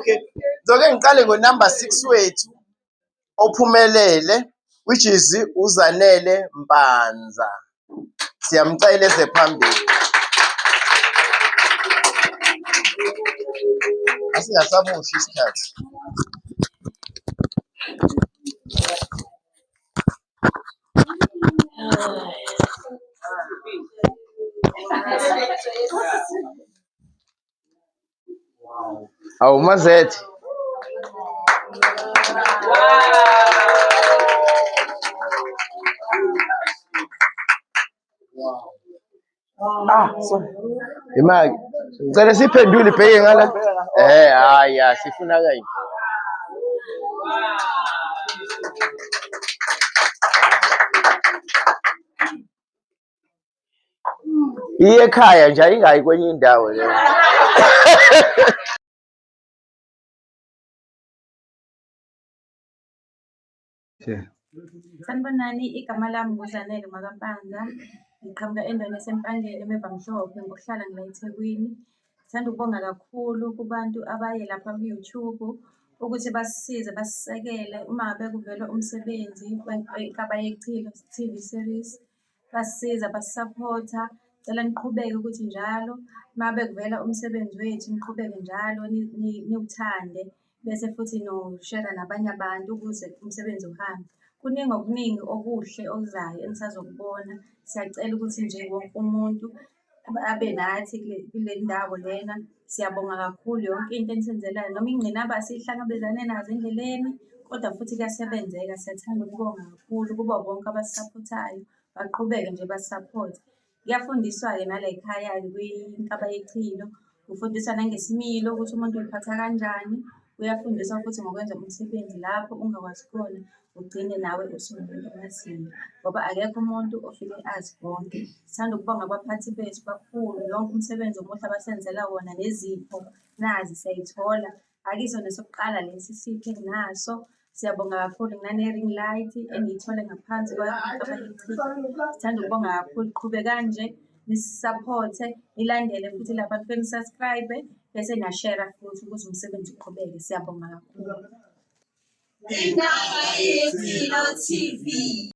Okay. Ngizoke ngiqale ngo-number 6 wethu ophumelele, which is uZanele Mpanza. Siyamcela eze phambili. Asingasamoshi isikhathi. Awu Mazethe. Ah, sorry. Imaki. Ngicela siphendule ibheke ngala. Eh, hayi, ya sifuna kanye. Iye ekhaya nje ayingayi kwenye indawo le. Sanibonani, igama lami nguZanele MakaMpanza. Ngiqhamuka endaweni yaseMpangeni eMevamhlophe, ngokuhlala ngila eThekwini. Ngithanda ukubonga kakhulu kubantu abaye lapha ku-YouTube ukuthi basisize, basisekele uma ngabe kuvela umsebenzi weNkaba Yechilo TV series. Basisiza, basisaphotha. Cela niqhubeke ukuthi njalo uma bekuvela umsebenzi wethu niqhubeke njalo niwuthande bese futhi noshera nabanye abantu ukuze umsebenzi uhambe. Kuningi okuningi okuhle okuzayo enisazokubona. Siyacela ukuthi nje wonke umuntu abe nathi kule ndawo lena. Siyabonga kakhulu yonke into enisenzelayo noma iy'ngqinamba sihlangabezane nazo endleleni, kodwa futhi kuyasebenzeka. Siyathanda ukubonga kakhulu kubo bonke abasisaphothayo, baqhubeke nje basisaphothe. Kuyafundiswa-ke nala ekhaya-ke kwiNkaba Yechilo, kufundiswa nangesimilo ukuthi umuntu uy'phatha kanjani. Kuyafundiswa futhi ngokwenza umsebenzi lapho ungakwazi khona, ugcine nawe usuwumuntu owaziyo ngoba akekho umuntu ofike azi konke. Sithanda ukubonga abaphathi bethu kakhulu, yonke umsebenzi omuhle abasenzela wona nezipho nazi siyayithola. Akuyisona esokuqala lesi isipho enginaso. Siyabonga kakhulu nginane-ring light engiyithole ngaphansi Sithanda ukubonga kakhulu, qhubekani nje nisisaphothe, nilandele futhi lapha ni-subscribe bese niyashera futhi ukuze umsebenzi uqhubeke. Siyabonga kakhulu. Indaba Yechilo TV.